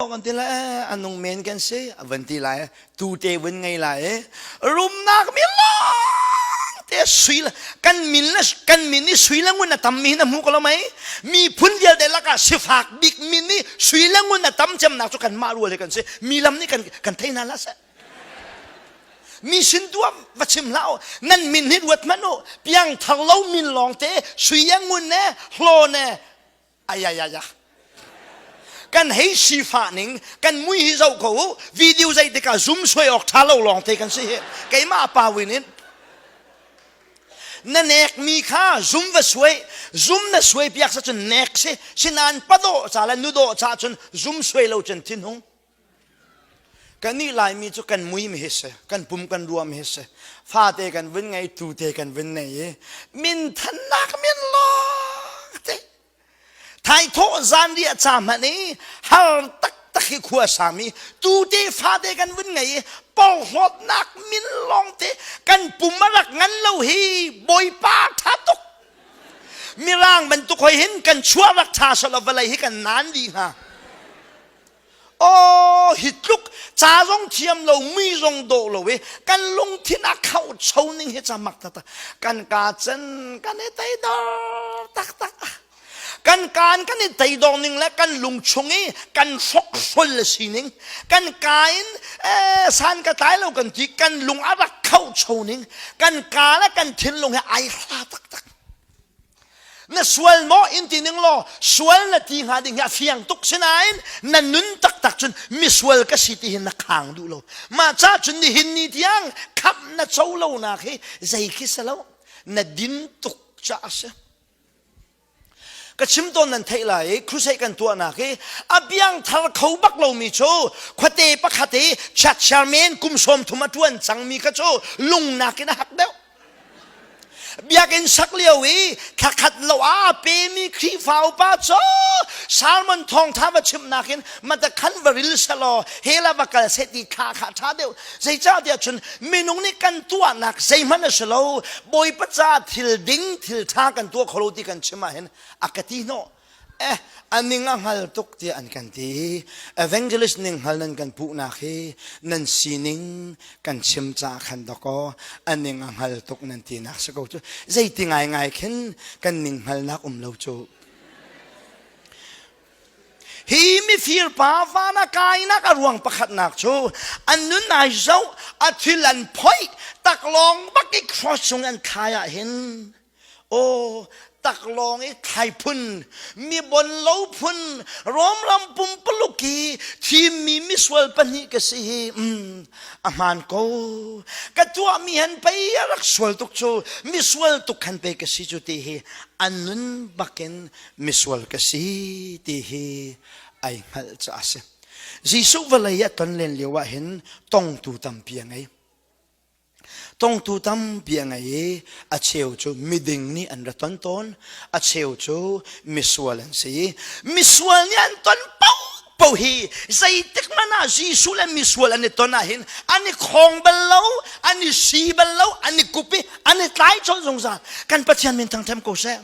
Kan ti lai a nung men kan si a van ti lai tu te vun ngei lai rumnak mi lawng te sui kan min le kan min i sui le ngun a tam mi na hmu ko lo mei miphun vialte lakah sifak bik min i sui le ngun a tam cemnak cu kan mah rual he kan si mi lam nih kan kan thei hna la seh mi sin tuam va chim hlah u nan min hi ruat hmanh u piang thar lo min lawng te sui le ngun ne hlaw ne Ayayaya. Kan hei sifah ning, kan mui hi zoh ko u. Video zei tikah zoom suai awk ṭha lo lawng te kan si hi. Keimah pa win in na nek mi kha zum va suai zum na suai piak sa cun nek si sinain padawh ca le nudawh ca cun zum suai lo cun thinhung Kannih Laimi cu kan mui mi hi si, kan pum kan rua mi hi si. Fate kan vun ngei, tute kan vun nei i minthannak min lawng te. Thaithawh zanriah ca hmanh i har taktak hi khua sami tute fate kan vun ngei i porhlawtnak min lawng te kan pum a rak ngan lo hi Bawipa tha tuk. Mirang bantuk hoi hin kan chuah rak tha selaw vawlei hi kan naan dih hnga. Aw hi tluk ca zong thiam lo mi zong dawh lo i kan lungthin a khauh cho ning hi ca mak taktak kan ka cen kan i teidor taktak kan kaan kan i teidor ning le kan lung chung i kan hrokhrol le sining kan ka in eh, san ka tlai lo kan ti kan lung a rak khauh cho ning kan ka le kan thinlung he ai hla taktak Na sual maw in ti ning law sual na ti hnga ding hi a fiang tuk sinain na nun taktak cun misual ka si ti hi na khang duh lo. Mah ca cun nihin ni tiang khamh na co lonak hi zei khi si lo na din tuk caah a si. Ka chim tawn nan theih lai i crusade kan tuahnak hi a biangthar kho bak lomi cu khuate pakhat i church chairman kum 30 a ṭuan cangmi kha cu lungnak in a hak deuh. Biakinn sak lio i thlakhat lo a pemi Khrihfa upa cu sermon thawngtha va chimnak in matakhan va ril selaw hela va kal seh ti kha kha ṭha deuh. Zeicahtiah cun minung nih kan tuahnak zeihmanh a si lo. Bawipa ca thil ding thil ṭha kan tuah kho lo ti kan chim ahhin a ka ti hnawh. Eh, a ning a hngal tuk tiah an kan ti. Evangelist ning hngal nan kan puhnak hi nan sining kan chim ca khan dakaw a ning a hngal tuk nan tinak si ko cu. Zeiti ngaingai khin kan ning hngalnak um lo cu. Hi mifir pa van a kainak a ruang pakhatnak cu an nun ai zoh a thil an phoih taklawng bak i cross cung an thlai ah hin Aw, taklawng i thlai phun, mi bon lo phun, Rom ram pumpaluk i thimmi misual pahnih ka si hi, mm, a hmaan ko. Ka tuahmi han pei a rak sual tuk cu, misual tuk han pei ka si cu ti hi, a nun bakin misual ka si ti hi ai hngalh caah a si. Jesuh vawlei a ton len lio ah hin tongtu tampi a ngei. Tongtu tampi a ngei i a cheu cu miding nih an ra ton tawn, a cheu cu misual an si. Misual nih an ton paohpaoh hi zeitik hmanh ah Jesuh le misual an i ton ahhin an i khawng bal lo, an i si bal lo, an i kup i an i tlai colh zungzal. Kan Pathian min thangṭhat ko seh.